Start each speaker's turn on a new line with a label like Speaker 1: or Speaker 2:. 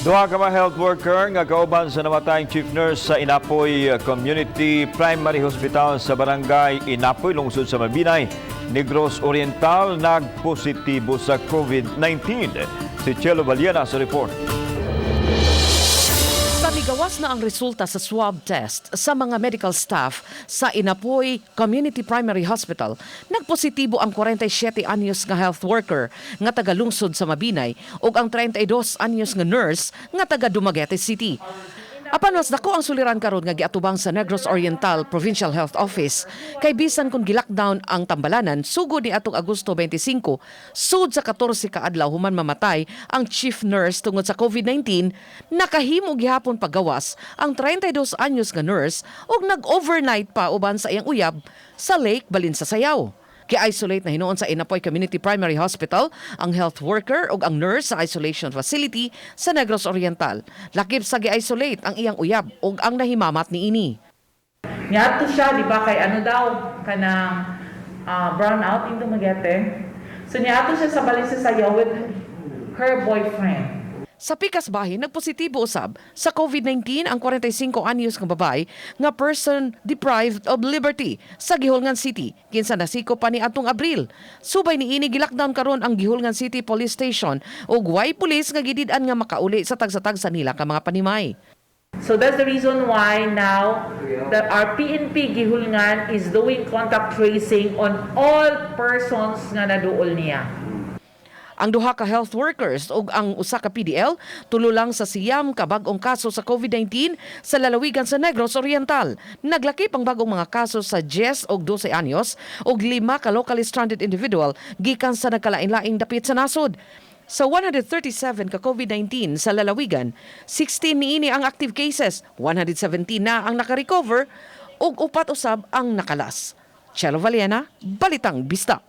Speaker 1: Duha ka mga health worker nga kauban sa namatayng chief nurse sa Inapoy Community Primary Hospital sa Barangay Inapoy, lungsod sa Mabinay, Negros Oriental, nagpositibo sa COVID-19. Si Chelo Valiana sa report.
Speaker 2: Sa migawas na ang resulta sa swab test sa mga medical staff sa Inapoy Community Primary Hospital, nagpositibo ang 47 anyos nga health worker nga taga-lungsod sa Mabinay ug ang 32 anyos nga nurse nga taga Dumaguete City. Apan mas dako ang suliran karon nga giatubang sa Negros Oriental Provincial Health Office kay bisan kung gilockdown ang tambalanan sugod ni atong Agosto 25, sud sa 14 ka adlaw human mamatay ang chief nurse tungod sa COVID-19, nakahimo gihapon paggawas ang 32 anyos nga nurse ug nag-overnight pa uban sa iyang uyab sa Lake Balinsasayao. Gi-isolate na hinuon sa Inapoy Community Primary Hospital ang health worker ug ang nurse sa isolation facility sa Negros Oriental. Lakip sa gi-isolate ang iyang uyab ug ang nahimamat niini.
Speaker 3: Niadto siya, di ba, kay ano daw, kanang brown out in Dumaguete. So niadto siya sa Balinsasayao with her boyfriend.
Speaker 2: Sa pikas bahin, nagpositibo usab sa COVID-19 ang 45 anyos nga babae nga person deprived of liberty sa Guihulngan City, kinsa nasiko pa ni atong Abril. Subay niini, gilockdown karon ang Guihulngan City Police Station ug way pulis nga gidid-an nga makauli sa tagsa-tagsa nila ka mga panimay.
Speaker 3: So that's the reason why now that our PNP Guihulngan is doing contact tracing on all persons nga naduol niya.
Speaker 2: Ang duha ka health workers ug ang usa ka PDL tulo lang sa 9 ka bag-ong kaso sa COVID-19 sa lalawigan sa Negros Oriental. Naglakip ang bagong mga kaso sa 10 ug 12 anyos ug lima ka locally stranded individual gikan sa nagkalain-laing dapit sa nasod. Sa 137 ka COVID-19 sa lalawigan, 16 niini ang active cases, 117 na ang nakarecover ug upat usab ang nakalas. Chelo Valiena, Balitang Bista.